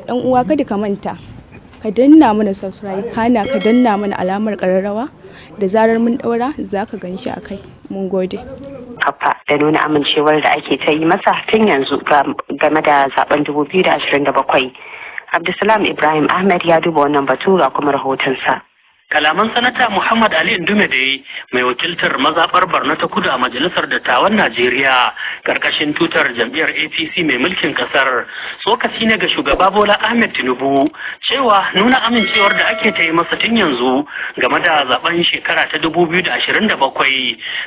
Dan uwa, kada ka manta ka danna mana subscribe, kana ka danna mana alamar kararrawa. Da zarar mun daura, za ka gan shi a kai. Mun gode. Kafa da nuna amincewar da ake ta yi masa tun yanzu game da zaben 2027. Abdulsalam Ibrahim Ahmed ya duba wannan batu, ga kuma rahotonsa. Kalaman Sanata Muhammad Ali Indume da mai wakiltar mazaɓar Barno ta Kudu a Majalisar Dattawan Najeriya karkashin tutar jam'iyyar APC mai mulkin kasar, tsokaci ne ga Shugaba Bola Ahmed Tinubu cewa nuna amincewar da ake ta yi masa tun yanzu game da zaben shekara ta 2027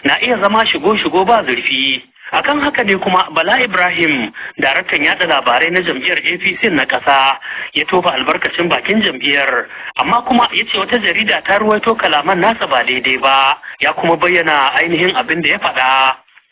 na iya zama shigo-shigo ba zurfi. Akan haka ne kuma Bala Ibrahim, daraktan yada labarai na jam'iyyar APC na ƙasa, ya tofa albarkacin bakin jam'iyyar, amma kuma ya ce wata jarida ta ruwaito kalaman nasa ba daidai ba, ya kuma bayyana ainihin abin da ya faɗa.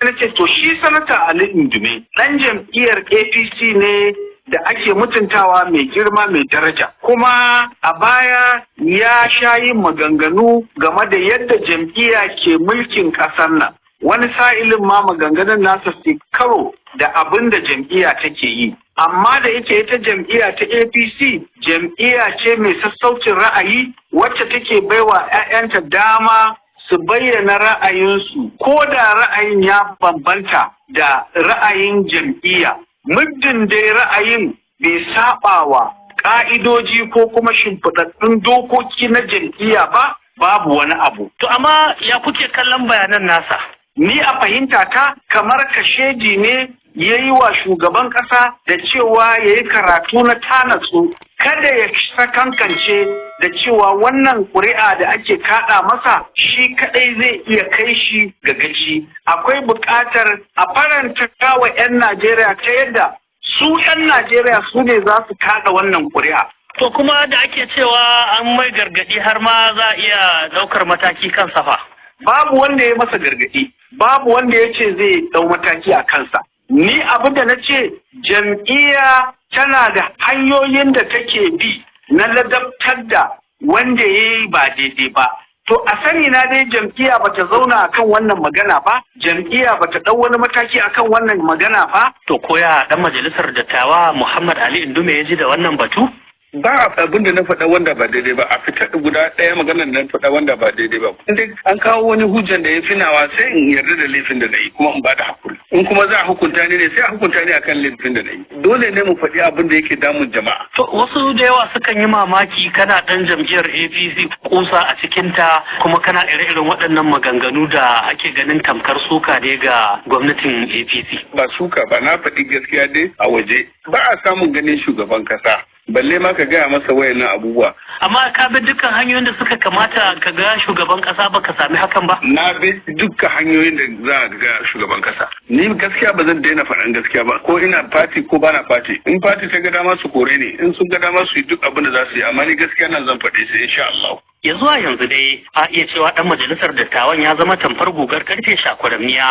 Na ce to, shi Sanata Ali Indume ɗan jam'iyyar APC ne da ake mutuntawa, mai girma, mai daraja, kuma a baya ya sha yin maganganu game da yadda jam'iyya ke mulkin ƙasar nan. Wani sa'ilin ma maganganun nasa su karo da abin da jam'iyya take yi, amma da yake ita jam'iyya ta APC jam'iyya ce mai sassaucin ra'ayi, wacce take baiwa 'ya'yanta dama su bayyana ra'ayinsu, ko da ra'ayin ya bambanta da ra'ayin jam'iyya, muddin dai ra'ayin bai saɓawa ƙa'idoji ko kuma shimfiɗaɗɗun dokoki na jam'iyya ba, babu wani abu. To amma ya kuke kallon bayanan nasa? Ni a fahimta ta, kamar kashedi ne ya yi wa shugaban ƙasa da cewa ya yi karatu na tanatsu, kada ya sakankance da cewa wannan ƙuri'a da ake kaɗa masa shi kaɗai zai iya kai shi ga gaci. Akwai buƙatar a faranta wa 'yan Najeriya ta yadda su 'yan Najeriya su ne za su kaɗa wannan ƙuri'a. To kuma da ake cewa an mai gargaɗi, har ma za a iya ɗaukar mataki kan safa. Babu wanda ya masa gargaɗi, babu wanda ya ce zai ɗau mataki a kansa. Ni abin da na ce, jam'iyya tana da hanyoyin da take bi na ladabtar da wanda ya yi ba daidai ba. To a sani na dai, jam'iyya bata zauna akan wannan magana ba, jam'iyya bata ɗau wani mataki akan wannan magana ba. To koya dan majalisar dattawa Muhammad Ali Indume ya ji da wannan batu? Ba abin da na faɗa wanda ba daidai ba, a fitar guda ɗaya maganar da na faɗa wanda ba daidai ba. In dai an kawo wani hujjan da ya fi nawa, sai in yarda da laifin da na yi kuma in ba da hakuri. In kuma za a hukunta ni ne, sai a hukunta ni akan laifin da na yi. Dole ne mu faɗi abin da yake damun jama'a. To wasu da yawa sukan yi mamaki, kana ɗan jam'iyyar APC, kusa a cikinta, kuma kana ire-iren waɗannan maganganu da ake ganin tamkar suka ne ga gwamnatin APC. Ba suka ba, na faɗi gaskiya dai. A waje ba a samun ganin shugaban kasa, balle ma ka gaya masa wayannan abubuwa. Amma ka bi dukkan hanyoyin da suka kamata ka ga shugaban kasa, ba ka sami hakan ba? Na bi dukkan hanyoyin da za a ga shugaban kasa. Ni gaskiya ba zan daina faɗan gaskiya ba, ko ina party ko bana party. In party ta ga dama su kore ni, in sun ga dama su yi duk abin da za su yi, amma ni gaskiya nan zan faɗe shi insha Allah. Ya zuwa yanzu dai a iya cewa dan majalisar dattawan ya zama tamfar gugar karfe shakwaramniya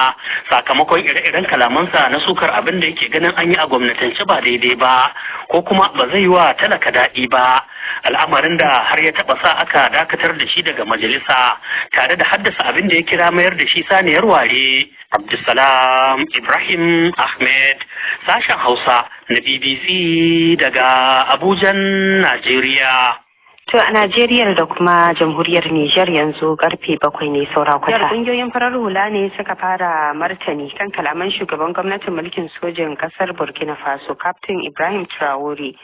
sakamakon ire-iren kalamansa na sukar abin da yake ganin an yi a gwamnatance ba daidai ba, ko kuma ba zai yi wa talaka daɗi ba, al'amarin da har ya taɓa sa aka dakatar da shi daga majalisa tare da haddasa abin da ya kira mayar da shi saniyar ware. Abdulsalam Ibrahim Ahmed, sashen Hausa na BBC daga Abujan, Najeriya. To a Najeriya da kuma Jamhuriyar Nijar yanzu karfe 7 ne saura kwata. Kungiyoyin farar hula ne suka fara martani kan kalaman shugaban gwamnatin mulkin sojin kasar Burkina Faso, Captain Ibrahim Traore,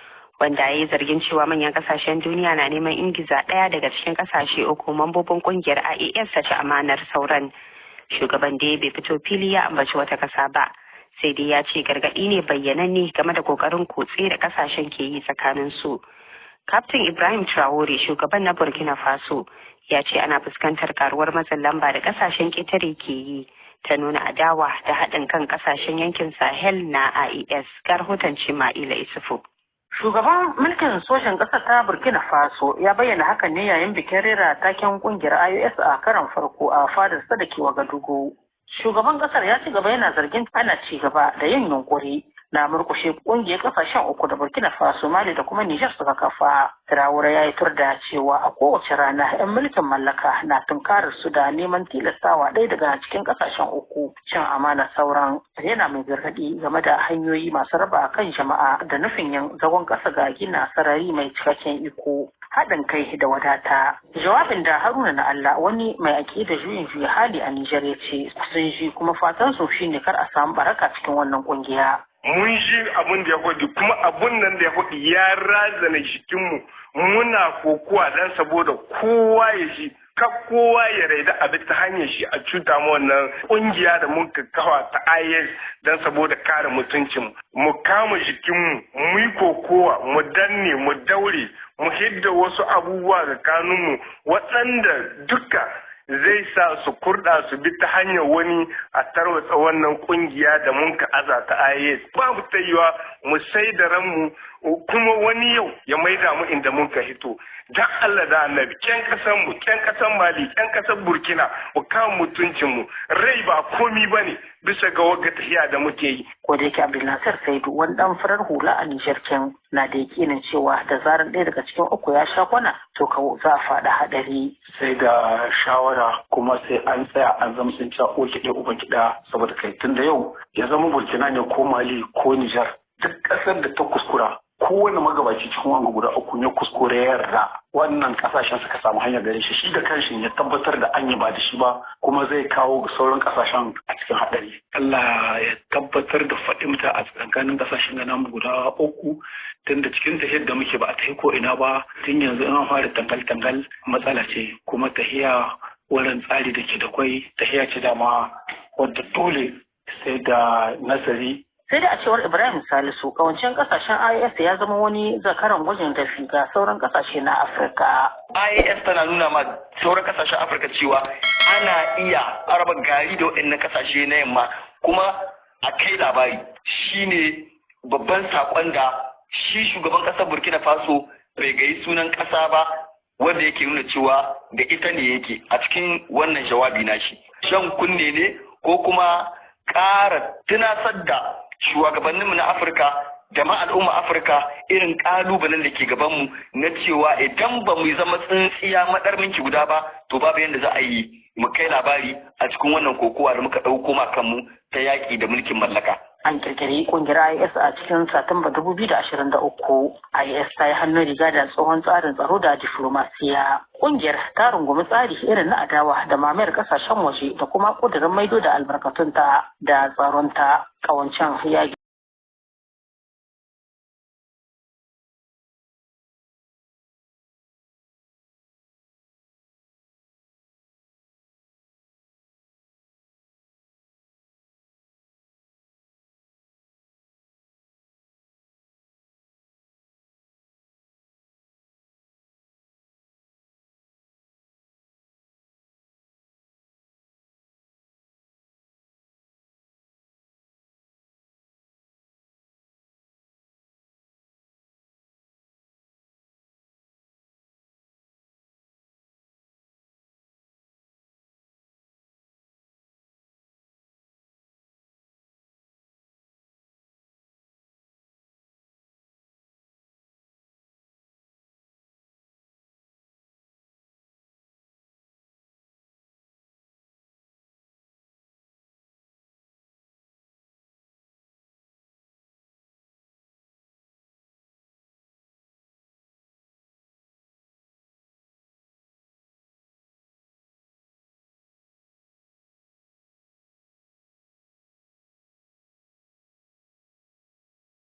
wanda ya yi zargin cewa manyan kasashen duniya na neman ingiza ɗaya daga cikin kasashe uku mambobin kungiyar IAS ta ci amanar sauran. Shugaban da bai fito fili ya ambaci wata kasa ba, sai dai ya ce gargaɗi ne bayyananne game da kokarin kutse da kasashen ke yi tsakanin su. Kaftin Ibrahim Traore, shugaban na Burkina Faso, ya ce ana fuskantar karuwar matsin lamba da kasashen ƙetare ke yi ta nuna adawa da haɗin kan kasashen yankin Sahel na IAS. Ga rahoton Cima'ila Isufu. Shugaban mulkin sojan ƙasar ta Burkina Faso ya bayyana hakan ne yayin bikin rera taken kungiyar IOS a karon farko a fadarsa da ke Wagadugu. Shugaban ƙasar ya ci gaba yana zargin ana ci gaba da yin yunkuri na na murkushe kungiyar kasashen uku da Burkina Faso, Mali da kuma Nijar suka kafa. Traore ya yi tur da cewa a kowace rana 'yan mulkin mallaka na tunkarar su da neman tilastawa ɗaya daga cikin kasashen uku cin amana sauran. Yana mai gargaɗi game da hanyoyi masu raba kan jama'a da nufin yin zagon ƙasa ga gina sarari mai cikakken iko, haɗin kai da wadata. Jawabin da Haruna na Allah, wani mai aƙida juyin juya hali a Nijar, ya ce sun ji kuma fatan su shine kar a samu baraka cikin wannan kungiya. Mun ji abin da ya faɗi, kuma abun nan da ya faɗi ya razana jikinmu. Muna kokuwa dan saboda kowa ya ji, ka kowa ya raida abin ta hanyar shi a cuta mu wannan kungiya da mun kawa ta IS dan saboda kare mutuncin mu. Kama jikinmu, mu yi kokowa, mu danne, mu daure, mu hidda wasu abubuwa ga kanunmu waɗanda duka zai sa su kurɗa su bi ta hanyar wani a tarwatsa wannan kungiya da mun ka aza ta IS. Ba mu ta yiwa mu sai da ranmu kuma wani yau ya maida mu inda mun ka hito. Dan Allah da Annabi, ƴan ƙasan mu, ƴan ƙasan Mali, ƴan ƙasan Burkina, mu kama mutuncin mu. Rai ba komi bane bisa ga wagga tahiya da muke yi. Ko da yake Abdulnasir Saidu, wani dan farar hula a Nijar ken, na da yakinin cewa da zarar ɗaya daga cikin uku ya sha kwana, to kawo za a faɗa haɗari. Sai da shawara, kuma sai an tsaya an zama sun cewa ko kiɗe uban kiɗa, saboda kai tun da yau ya zama Burkina ne ko Mali ko Nijar, duk ƙasar da ta kuskura, kowane magabaci cikin wanga guda uku ya kuskure ya yarda wannan kasashen suka samu hanyar gare shi, shi da kanshi ya tabbatar da an yi ba da shi ba, kuma zai kawo sauran kasashen a cikin haɗari. Allah ya tabbatar da fahimta a tsakanin kasashen da namu guda uku, tun da cikin tafiyar da muke ba a tafi ko ina ba. Tun yanzu in an fara tangal-tangal, matsala ce, kuma tahiya wurin tsari da ke da kwai tahiya ce dama wadda dole sai da nazari. Sai da a cewar Ibrahim Salisu, kawancen kasashen IAS ya zama wani zakaran gwajin dafi ga sauran kasashe na Afirka. IAS tana nuna ma sauran kasashen Afirka cewa ana iya araba gari da waɗannan kasashe na yamma kuma a kai labari. Shine babban saƙon da shi shugaban ƙasar Burkina Faso bai gayi sunan ƙasa ba, wanda yake nuna cewa da ita ne yake a cikin wannan jawabi nashi. Shan kunne ne ko kuma ƙara tunasar da shugabanninmu na Afirka da ma al'umma Afirka irin ƙalubalen da ke gabanmu na cewa idan ba mu zama tsintsiya maɗarminki guda ba, to babu yadda za a yi mu kai labari a cikin wannan kokowa da muka ɗauko ma kanmu ta yaƙi da mulkin mallaka. An kirkiri kungiyar IS a cikin Satumba 2023. IS ta yi hannun riga da tsohon tsarin tsaro da diflomasiya. Kungiyar ta rungumi tsari irin na adawa da mamayar kasashen waje da kuma kudirin maido da albarkatunta da tsaronta. Kawancen ya